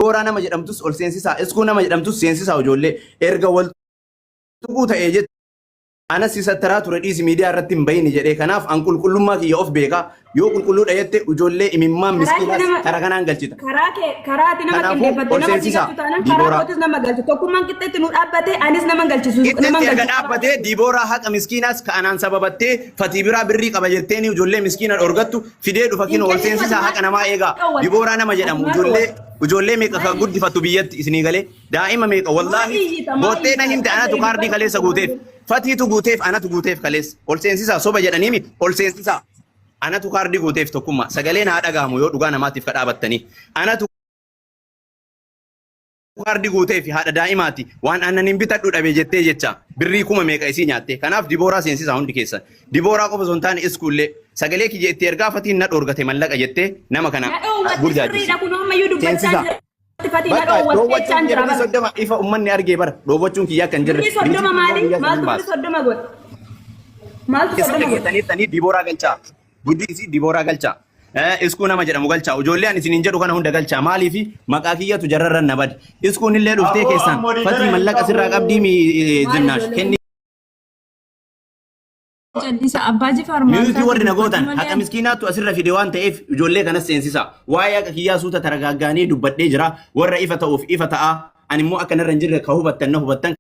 Dibooraa nama jedhamtus ol seensisaa, Iskuu nama jedhamtus seensisaa ijoollee erga wal tuquu ta'ee jecha Anas si sattaraa ture dhiisi miidiyaa irratti hin bahini jedhee kanaaf an qulqullummaa kiyya of beeka yoo qulqulluudha jette ijoollee imimmaan Karaa kee miskiinaas nama kara kanaan galchita. karaa kee karaa ati nama Kanaafuu qindeeffatte ol nama sii seensisaa galchu taanaan karaa Dibooraa. kootis nama galchu tokkummaan qixxeetti nu dhaabbate anis nama galchisu nama Qixxeetti erga galchu dhaabbatee Dibooraa haqa miskiinaas ka anaan sababattee fatii biraa birrii qaba jetteeni ijoollee miskiina dhorgattu fidee dhufa hin kinoo ol kenniif ati seensisaa maal haqa namaa eegaa dhoowwatta Dibooraa nama ati jedhamu maal ijoollee dhoowwatta ijoollee meeqa maal ka guddifattu biyyatti isinii galee Daa'ima meeqa Maa wallaahi iyyita maa boottee na iyyita himte dhaga'e anatu kaardii dubbadhu kaleessa waan guuteef jedhu. fatiitu guuteef anatu guuteef kaleessa ol seensisaa soba jedhaniimi ol seensisaa anatu kaardii guuteef tokkummaa sagaleen haa dhaga'amu yoo dhugaa namaatiif ka dhaabattanii anatu kaardii guuteef haadha daa'imaati waan aannan hin bitadhu dhabe jettee jecha birrii kuma meeqa isii nyaatte kanaaf dibooraa seensisaa hundi keessan dibooraa qofa osoo hin taane iskuullee sagalee kiyya itti ergaa fatiin na dhoorgate mallaqa jettee nama kana Na dhoowwatte burjaajesse sirriidha kun ammayyuu dubbachaa seensisaa. jira. Fatii na Bakka dhoowwatte dhoowwachuun jechaan kiyya jira birrii bara. 30 ifa ummanni argee bara dhoowwachuun kiyya akka hin jirre Birrii 30 riisiitii immoo maali? guyyaa sanin Maaltu birrii baasa. 30 godhe? Maaltu Keessa 30 godhe? dhageettaniittanii dibooraa galchaa. Guddii isii dibooraa galchaa. Iskuu nama jedhamu galchaa. Ijoollee ani isiniin jedhu kana hunda galchaa. Maaliif maqaa kiyyatu jarrarran na bade. Iskuun illee dhuftee Aboo keessaan an moditara fatii hin mallaqa sirraa qabu. qabdii mi Maal zinnaash ijoolleen? kenni. Callisa abbaa jifaar maal Miyuutii taate warri na dubbatu gootan malee haqa miskiinaattu asirra fide waan ta'eef ijoollee kanas seensisa. Waa'ee haqa kiyyaa suuta taragaaggaanii dubbadhee jira. Warra ifa ta'uuf ifa ta'a. Ani immoo akka narra hin jirre ka hubattan na hubattan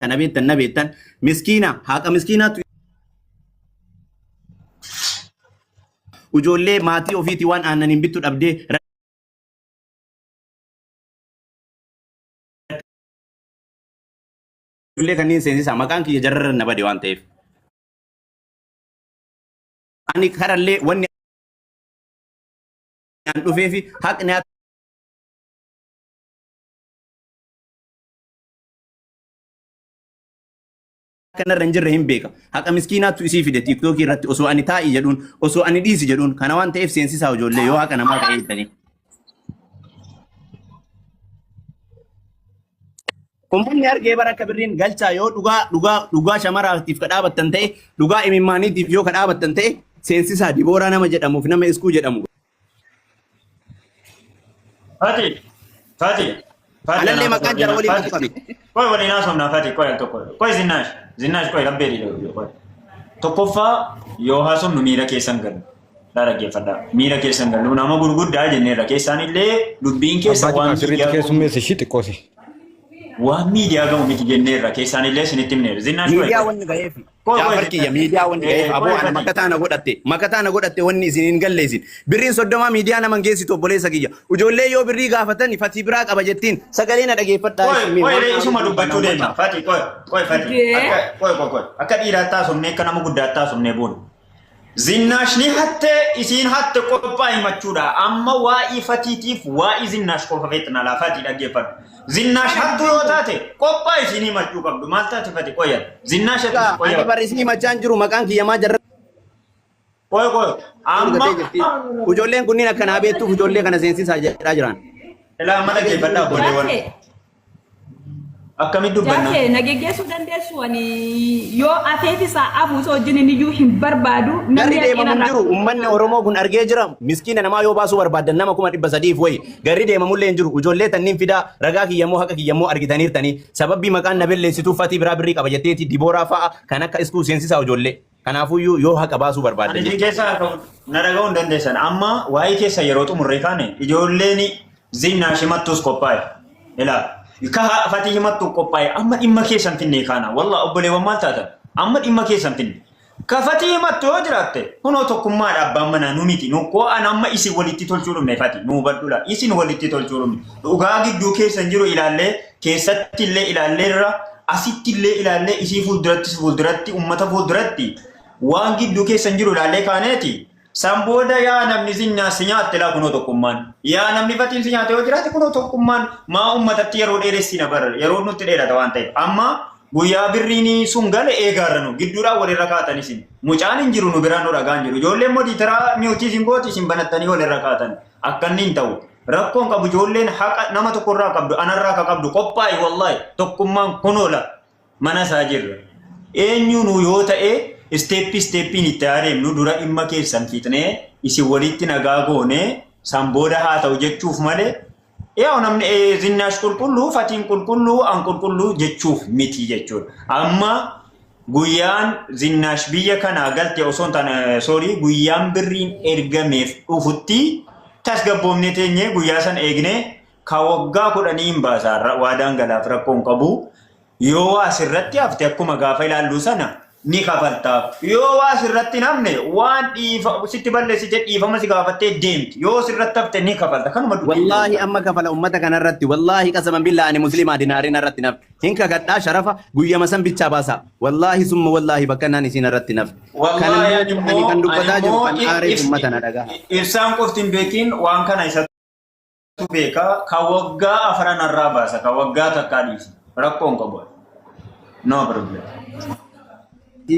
ka na beektan na beektan. Miskiina haqa miskiinaattu ijoollee maatii ofiitii waan aannan hin bittu dhabdee ijoollee kanneen seensisa. Maqaan kiyya jararra na bade waan ta'eef. Ani karallee wanni an dhufeefi haqni akka narra hin jirre hin beeka. Haqa miskiinaattu isii fide tiiktookii irratti osoo ani taa'i jedhuun osoo ani dhiisi jedhuun kana waan ta'eef seensisaa ijoollee yoo haqa namaa ta'e jettanii. Ummanni argee bara akka birriin galchaa yoo dhugaa dhugaa dhugaa shamaraatiif ka dhaabattan ta'e dhugaa imimmaaniitiif yoo ka dhaabattan ta'e seensisaa dibooraa nama jedhamuuf nama iskuu jedhamu. Fati, Fati, Fati Anallee anaa maqaan jara waliin Fati. tuqame. Qoy waliin haasofnaa Fati, qoy al tokko. Qoy Zinnaash, Zinnaash qoy labbee dhiiroo qoy. Tokkoffaa yoo haasofnu miira keessan galu. Dhaa dhaggeeffadhaa. Miira keessan galu. Nama gurguddaa jenneerra. Keessaan illee dubbiin keessa Abbaa waan Jifaar sirriitti miidiyaa gahu keessummeessi ishii xiqqoosi. waan miidiyaa gahu miti jenneerra. Keessaan illee isinitti himneerra. Zinnaash qoy Miidiyaa qoy. wanni ga'eef. Qoy qoy Jaafar kiyya Zinnaash. miidiyaa wanni ga'eef Qoy aboo ana Fati. makataa na godhatte makataa na godhatte wanni isin hin galle isin birriin 30 miidiyaa nama hin geessitu obboleessa kiyya ijoollee yoo birrii gaafatan fatii biraa qaba jettiin sagalee na dhageeffadhaa Qoy isin mee qoy waan ree isuma haasofnu dubbachuu kana deema. hubadhaa. Fati qoy qoy Fati. Dee. Akka qoy qoy qoy. Akka dhiiraatti haasofnee akka nama guddaatti haasofnee boona. Zinnaash ni hatte isiin hatte qophaa himachuudha. Amma waa'ii fatiitiif waa'ii zinnaash qofa feetna laa fatii dhaggeeffadhu. Zinnaash hattu yoo taate qophaa isiin himachuu qabdu. Maal taate fati qoyya. Zinnaash hattu Ani qoyya. bar isin himachaa hin jiru maqaan kiyya maa jarra Qoy qoy. Amma gatee jirti. Ijoolleen kunniin akka naa beektuuf ijoollee kana seensisaa jedhaa jiran. ilaa amma dhaggeeffadhaa obboleewwan. Jaafee. Akkamitti dubbanna? Jaafee na geggeessuu dandeessu ani yoo afeefis haa afu isa wajjin iyyuu hin barbaadu Garri namni deemamu haqina hin jiru. Uummanni Oromoo kun argee jira. Miskiina namaa yoo baasuu barbaadan nama 300,000 wayi. Garri deemamullee hin jiru. Ijoollee tanniin fidaa ragaa kiyyammoo haqa kiyyammoo argitaniirtanii. Sababbii maqaan na belleessituu fatii biraa birrii qaba jetteeti dibooraa fa'a kan akka iskuu seensisaa ijoollee. Kanaafuyyuu yoo haqa baasuu Ani barbaadan isin jechuudha. keessaa na dhaga'uu hin dandeessan. Amma waa'ee keessa yeroo xumurree kaane ijoolleen zinnaash himattuus qophaa'e. Ilaa ka fatii himattuu qophaa'e amma dhimma keessan finnee kaana. Wallah obboleewwan maal taatan? Amma dhimma keessan finne. Ka fatii himattu yoo jiraatte kunoo tokkummaadha abbaan manaa nu miti. Nu koo an amma isin walitti tolchuu dhumne fati nu hubadhula. Isin walitti tolchuu dhumne. Dhugaa gidduu keessan jiru ilaallee keessatti illee ilaalleerra asitti illee ilaallee isii fuulduratti fuulduratti ummata fuulduratti waan gidduu keessan jiru ilaallee kaaneeti. San booda yaa namni si nyaatte laa kunoo tokkummaan. Yaa namni fatiin si nyaate yoo jiraate kunoo tokkummaan maa ummatatti yeroo dheeressina bar yeroo nutti dheerata waan ta'eef. Amma guyyaa birriin sun gale eegaarra nu gidduudhaan walirra kaatan isin. Mucaan hin jiru nu biraan nu dhagaan jiru. Ijoolleen modiitaraa miutii isin gooti isin banattanii walirra kaatan. Akka inni hin ta'u. Rakkoon qabu ijoolleen haqa nama tokkorraa qabdu anarraa ka qabdu qophaa'i wallaahi tokkummaan kunoo la mana isaa jirra. Eenyuunuu yoo ta'e isteeppii isteeppiin itti adeemnu dura dhimma keessan fixnee isin walitti nagaa goonee san booda haa ta'u jechuuf malee Yaa namni Zinnaash qulqulluu, Fatiin qulqulluu, an qulqulluu jechuuf miti jechuudha. Amma guyyaan Zinnaash biyya kanaa galte osoo hin taane, sorry, guyyaan birriin ergameef dhufutti tasgabboofnee teenyee guyyaa san eegnee ka waggaa 10 hin baasa, waadaan galaaf rakkoo hin qabu. Yoo waa sirratti hafte akkuma gaafa ilaalluu sana ni kafaltaaf. Yoo waa sirratti hin hafne waan dhiifa sitti balleessite dhiifama si gaafattee deemti. Yoo sirratti hafte ni kafalta. Kanuma dubbiin Wallaahi amma kafala ummata kanarratti, wallaahi qasaman billaa, ani muslimaa dinaariin irratti naf hin kakadhaa, sharafa guyyama san bichaa baasa, wallaahi summa wallaahi bakka naan isiin irratti naf Wallaahi kana ani ani immoo kan ani dubbataa jiru immoo kan aareef ummata na dhagaha. Ibsaan qofti hin beekin, waan kana isatu beeka, ka waggaa afran irraa baasa, ka waggaa takkaa dhiisi, rakkoo hin qabu. No problem.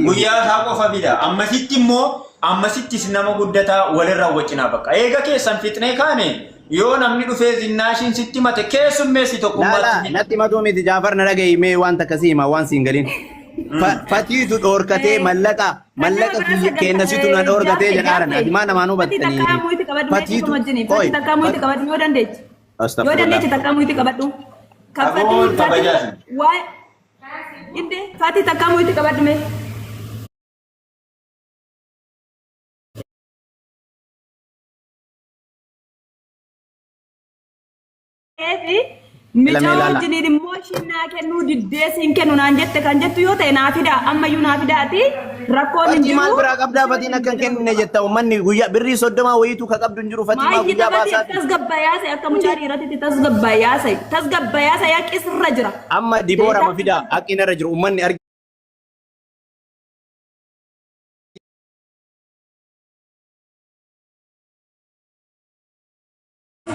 Guyyaa isaa qofa fida. Ammasitti immoo ammasittis nama guddataa walirraa waccinaa bakka. Eega keessan fixnee kaane, yoo namni dhufee Zinnaashiin sitti mate keessummeessi Laala tokkummaatti. Natti matuu miti, Jaafar, na dhagahi mee, waan takka si hima, waan siin galin. Fatiitu dhoorkatee mallaqa kiyya kennasitu na dhoorkatee jedhaaran, ati maa namaan Fati hubattanii? takkaa muyti qabadhu mee. Fatiitu Dhiifama wajjini. Fati oi takkaa muyti qabadhu yoo dandeechi. Yoo Astaghfirullah. dandeechi takkaa muyti qabadhu. Kan Fati Aboon Fati kabajaasi. waa inde Fati takkaa muyti qabadhu mee. Fi Ila mee micaa ilaala. wajjiniin immoo ishiin naa kennuu diddee siin kennu naan jette kan jettu yoo ta'e, naa fidaa, ammayyuu naa fidaati, rakkoon hin Fatii maal jiru. biraa qabdaa? Fatiin akka hin kennine jetta, uummanni guyyaa birrii 30 wayiitu ka qabdu hin jiru. Fatii maa Maayyi guyyaa taphati baasaati. Tasgabbayaase, akka mucaa dhiiratitti tasgabbayaase, tasgabbayaase, yaaqi sirra jira. Amma Diboora Beektaa? ma fidaa, haqni irra jiru uummanni arge.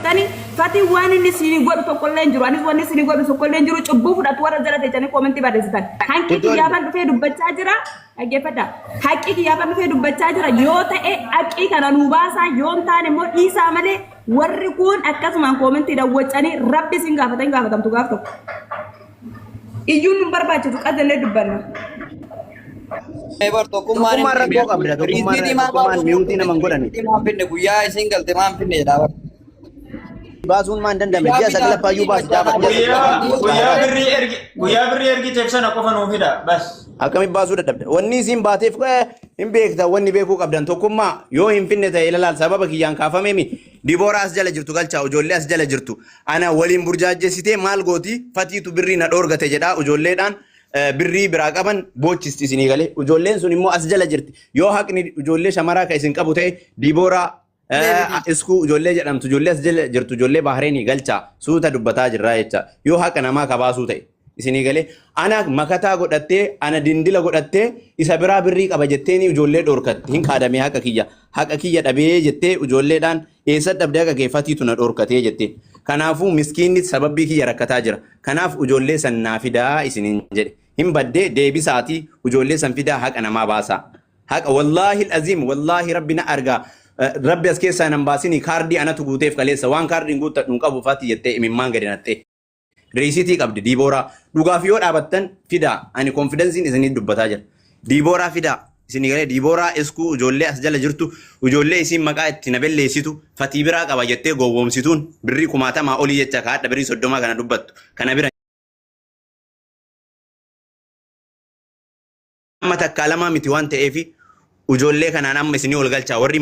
Tani Fati waan inni isinii godhu tokkollee hin jiru. Anis wanni isinii godhu tokkollee hin jiru. Cubbuu fudhatu warra jala teessanii koomentii barreessitan. Hanqi Iddoo kiyyaafan dhufee dubbachaa jira. Dhaggeeffadha. Haqqi kiyyaafan dhufee dubbachaa jira. Yoo ta'e haqqii kana nuu baasaa, yoo hin taane immoo dhiisaa malee, warri kun akkasumaan koomentiidhaan wacanii rabbi isin gaafata, hin gaafatamtu gaaf tokko. Iyyuun nun barbaachisu, qajallee dubbanna. Bar tokkummaan Tokkummaan rakkoo qabda. Tokkummaan Riisiitii maa tokkummaan baasuu miyuutii nama hin godhani. Riisiitii maan finne, guyyaa isiin galte maan finne jedhaa bar. Baasuun maan danda'ame? Ji'a saglaffaayyuu baasi, Jaafar, ji'a Guyyaa saglaffaa. guyyaa birrii ergi guyyaa birrii ergiteef sana qofa nuu fida bas. Akkamitti baasuu dadhabda? Wanni isiin baateef hin beekta, wanni beekuu qabdan tokkummaa yoo hin finne ta'e ilaalaal, sababa kiyyaan kaafameemi. Dibooraa as jala jirtu galchaa, ijoollee as jala jirtu. Ana waliin burjaajessitee maal gooti? Fatiitu birrii na dhoorgate jedhaa ijoolleedhaan birrii biraa qaban boochisti isinii galee. Ijoolleen sun immoo as jala jirti. Yoo haqni ijoollee shamaraa kan isin qabu ta'e, Dibooraa, iskuu ijoollee jedhamtu, ijoollee as jala jirtu, ijoollee Bahreenii galchaa, suuta dubbataa jirraa jecha, yoo haqa namaa kabaasuu ta'e isinii galee, ana makataa godhattee, ana dindila godhattee, isa biraa birrii qaba jetteeni ijoollee dhoorkatti, hin kaadamee haqa kiyya dhabee jettee ijoolleedhaan, eessa dhabdee haqa kee? Fatiitu na dhoorkatee jettee. Kanaafuu miskiinni sababbii kiyya rakkataa jira, kanaaf ijoollee san naa fidaa isiniin jedhe, hin baddee deebisaatii ijoollee san fidaa, haqa namaa baasaa. Haqa, wallaahi aziim, wallaahi rabbi na argaa. Rabbi as keessaa nan baasini, kaardii anatu guuteef kaleessa, waan kaardiin guuttadhu hin qabu Fati jettee imimmaan gadi naxxee. Riisitii qabdi Diibooraa. Dhugaaf yoo dhaabattan fidaa, ani konfidensiin isinii dubbataa jira. Diibooraa fidaa, isinii galee, Diibooraa, iskuu, ijoollee as jala jirtu, ijoollee isiin maqaa itti na belleessitu, Fatii biraa qaba jettee gowwoomsituun birrii kumaatamaa olii jecha kaadha birrii 30 kana dubbattu kana bira amma takkaa lamaa miti waan ta'eef, ijoollee kanaan amma isinii ol galchaa, warri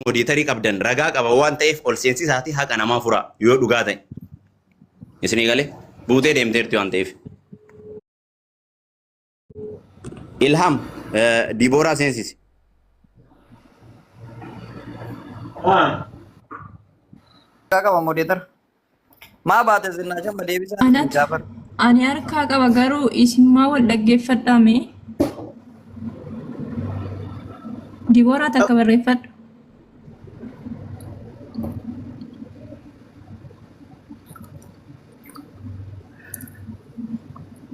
moderator qabdan ragaa qaba waan ta'eef ol seensisaati haqa namaa furaa yoo dhugaa ta'e. Isinii galee, buutee deemteerti waan ta'eef. Ilham, Dibooraa seensisi. Qaba moderator. Maa baate Zinnaa shamma deebisaa Anatu Jaafar. Ani harkaa qaba, garuu isin maa wal dhaggeeffadhaa mee? Dibooraa takka barreeffadhu.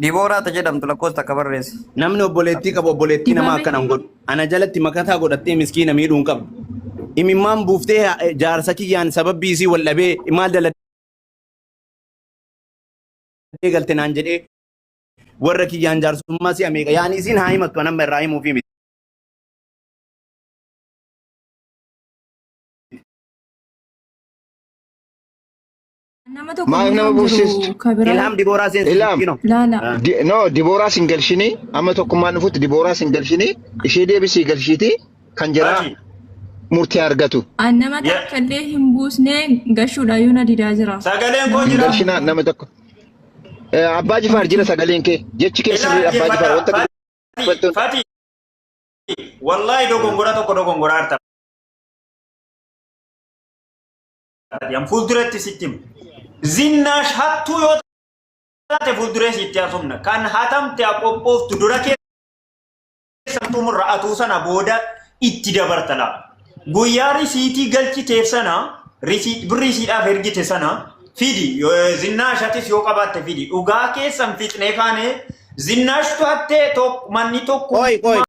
Dibooraa ta jedhamtu lakkoofsa takka barreessi. Namni obboleettii qabu obboleettii namaa Dibaabee. akkana hin godhu. Ana jalatti makataa godhattee miskiina miidhuu hin qabdu. Imimmaan buuftee jaarsa kiyyaan sababbii isii wal dhabee maal daladee galte naan jedhee warra kiyyaan jaarsummaa si'a meeqa yaani isiin haa himattu, anamma irraa himuufii miti. Nama tokko Maaliif nama hin jiru buusistu? ka biraa. Ilhaam Dibooraa seensi Ilhaam. miskiino. Laala. No, Dibooraa sin galshinii amma tokkummaan dhufutti Dibooraa sin galshinii ishee deebisii galshiitii kan jiraa Fati. murtii argatu. An nama Yeah. takka illee hin buusne gashuudhaayyuu na didaa jira. Sagaleen koo Hin jira. galshinaa nama tokko. Abbaa Jifaar jira sagaleen kee jechi kee sirrii Abbaa Jifaar wanta Fati, Fati, wallahi dogongora tokko dogongoraa harta. An fuulduratti sitti himu. Zinnaash hattuu yoo taate fuulduree sitti haasofna. Kan hatamte qophooftu dura keessa xumurra atuu sana booda itti dabarta laa. Guyyaa risiitii galchiteef sana birrii isiidhaaf ergite sana fidi. Zinnaash atis yoo qabaatte fidi. Dhugaa keessan fixnee kaane Zinnaashtu hattee manni tokko Qoy qoy.